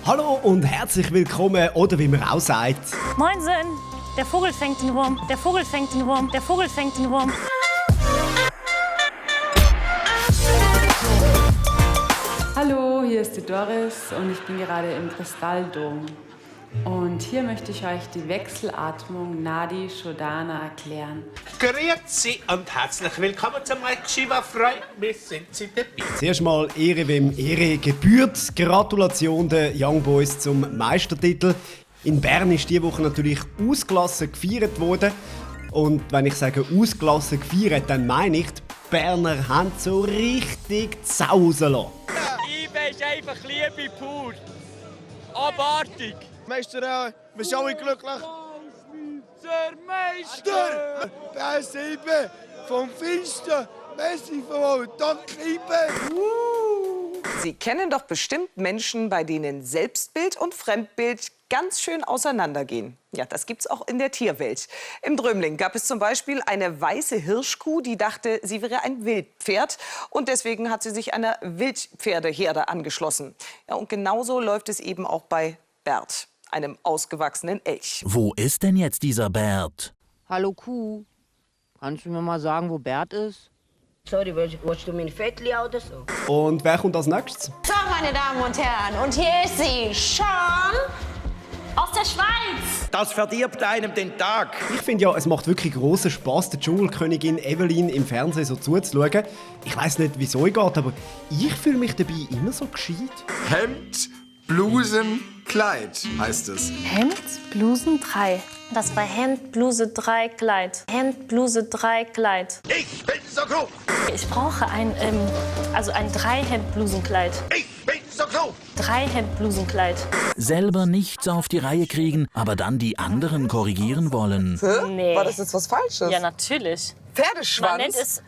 Hallo und herzlich willkommen, oder wie man auch sagt. Moinsen, der Vogel fängt den Wurm, der Vogel fängt den Wurm, der Vogel fängt den Wurm. Hallo, hier ist die Doris und ich bin gerade im Kristalldom. Und hier möchte ich euch die Wechselatmung Nadi Shodhana erklären. Grüezi und herzlich willkommen zum Shiva Freu. Wir sind Sie dabei. Zuerst mal Ehre, wem Ehre gebührt. Gratulation den Young Boys zum Meistertitel. In Bern ist diese Woche natürlich ausgelassen gefeiert worden. Und wenn ich sage ausgelassen gefeiert, dann meine ich, die Berner haben so richtig zausen lassen. IB ist einfach Liebe pur. Abartig. Meister, wir sind alle glücklich. Meister! Bern 7 vom Fenster. Merci von danke, IB. Sie kennen doch bestimmt Menschen, bei denen Selbstbild und Fremdbild ganz schön auseinandergehen. Ja, das gibt's auch in der Tierwelt. Im Drömling gab es zum Beispiel eine weiße Hirschkuh, die dachte, sie wäre ein Wildpferd. Und deswegen hat sie sich einer Wildpferdeherde angeschlossen. Ja, und genauso läuft es eben auch bei Bert, einem ausgewachsenen Elch. Wo ist denn jetzt dieser Bert? Hallo Kuh, kannst du mir mal sagen, wo Bert ist? Sorry, willst du mein Fettli oder so? Und wer kommt als nächstes? So, meine Damen und Herren, und hier ist sie, Sean aus der Schweiz. Das verdirbt einem den Tag. Ich finde ja, es macht wirklich großen Spass, der Dschungelkönigin Evelyn im Fernsehen so zuzuschauen. Ich weiss nicht, wieso es geht, aber ich fühle mich dabei immer so gescheit. Hemd, Blusen, Kleid heißt es. Hemd, Blusen 3. Das war Hemd, Bluse 3, Kleid. Hemd, Bluse 3, Kleid. Ich bin so klug. Ich brauche ein 3-Hemd-Blusenkleid. Ich bin so klug. 3-Hemd-Blusenkleid. Selber nichts auf die Reihe kriegen, aber dann die anderen korrigieren wollen. Nee. War das jetzt was Falsches? Ja, natürlich. Pferdeschwanz? Man nennt es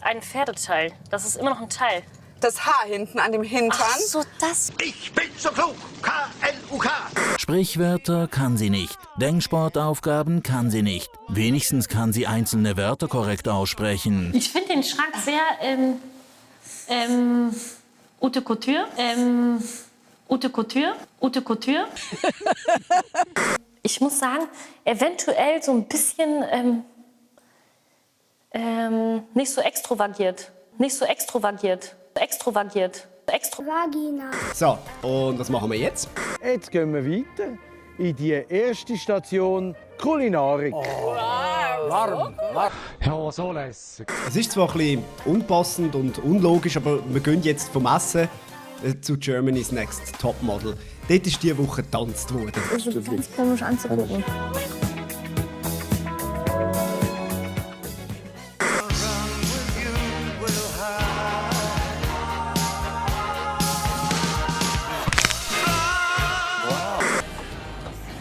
ein Pferdeteil. Das ist immer noch ein Teil. Das Haar hinten an dem Hintern? Ach so, das. Ich bin so klug. K-L-U-K. Sprichwörter kann sie nicht. Denksportaufgaben kann sie nicht. Wenigstens kann sie einzelne Wörter korrekt aussprechen. Ich finde den Schrank sehr, Haute Couture. Haute Couture. Haute Couture. Ich muss sagen, eventuell so ein bisschen, nicht so extrovertiert. Nicht so extrovertiert. Extrovertiert. Vagina. So, und was machen wir jetzt? Jetzt gehen wir weiter in die erste Station Kulinarik. Warm. Ja, so lässig. Es ist zwar ein bisschen unpassend und unlogisch, aber wir gehen jetzt vom Essen zu Germany's Next Topmodel. Dort ist diese Woche getanzt worden. Das ist ganz komisch anzugucken.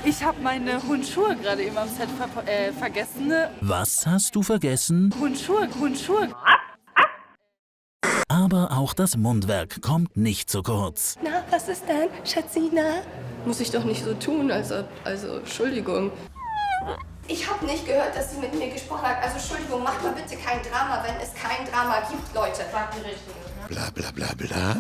Ich habe meine Hundschuhe gerade eben am Set vergessen. Was hast du vergessen? Hundschuhe. Aber auch das Mundwerk kommt nicht zu kurz. Na, was ist denn, Schatzina? Muss ich doch nicht so tun, also Entschuldigung. Ich habe nicht gehört, dass sie mit mir gesprochen hat. Also Entschuldigung, macht mal bitte kein Drama, wenn es kein Drama gibt, Leute. Sag die Richtige. Bla bla bla bla.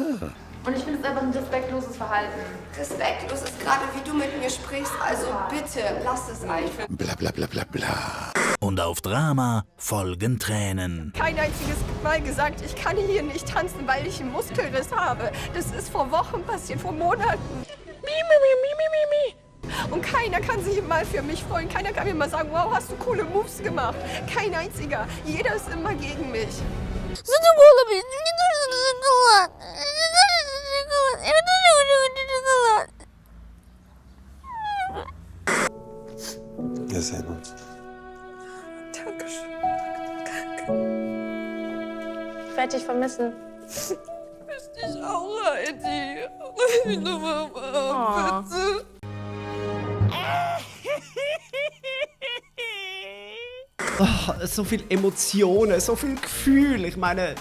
Und ich finde es einfach ein respektloses Verhalten. Respektlos ist gerade, wie du mit mir sprichst. Also bitte, lass es einfach. Bla bla bla bla bla. Und auf Drama folgen Tränen. Kein einziges Mal gesagt, ich kann hier nicht tanzen, weil ich einen Muskelriss habe. Das ist vor Wochen passiert, vor Monaten. Und keiner kann sich mal für mich freuen. Keiner kann mir mal sagen, wow, hast du coole Moves gemacht. Kein einziger. Jeder ist immer gegen mich. Wir sehen uns. Dankeschön. Ich werde dich vermissen. Ich auch, Heidi. Bitte. Oh, so viel Emotionen, so viel Gefühl. Ich meine,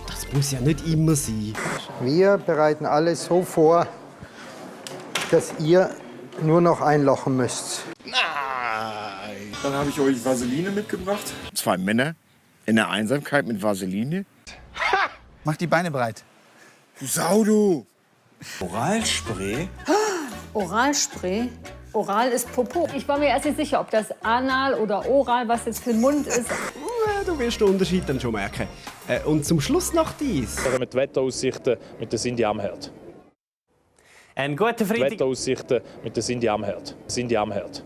das muss ja nicht immer sein. Wir bereiten alles so vor, dass ihr nur noch einlochen müsst. Nein. Dann habe ich euch Vaseline mitgebracht. 2 Männer in der Einsamkeit mit Vaseline. Mach die Beine breit. Du Sau, du. Moralspray? Oralspray? Oral ist Popo. Ich war mir erst nicht sicher, ob das anal oder oral, was jetzt für ein Mund ist. Du wirst den Unterschied dann schon merken. Und zum Schluss noch dies. Mit Wetteraussichten mit der Cindy Amherd. Ein guter Freitag. Wetteraussichten mit der Cindy Amherd. Cindy Amherd.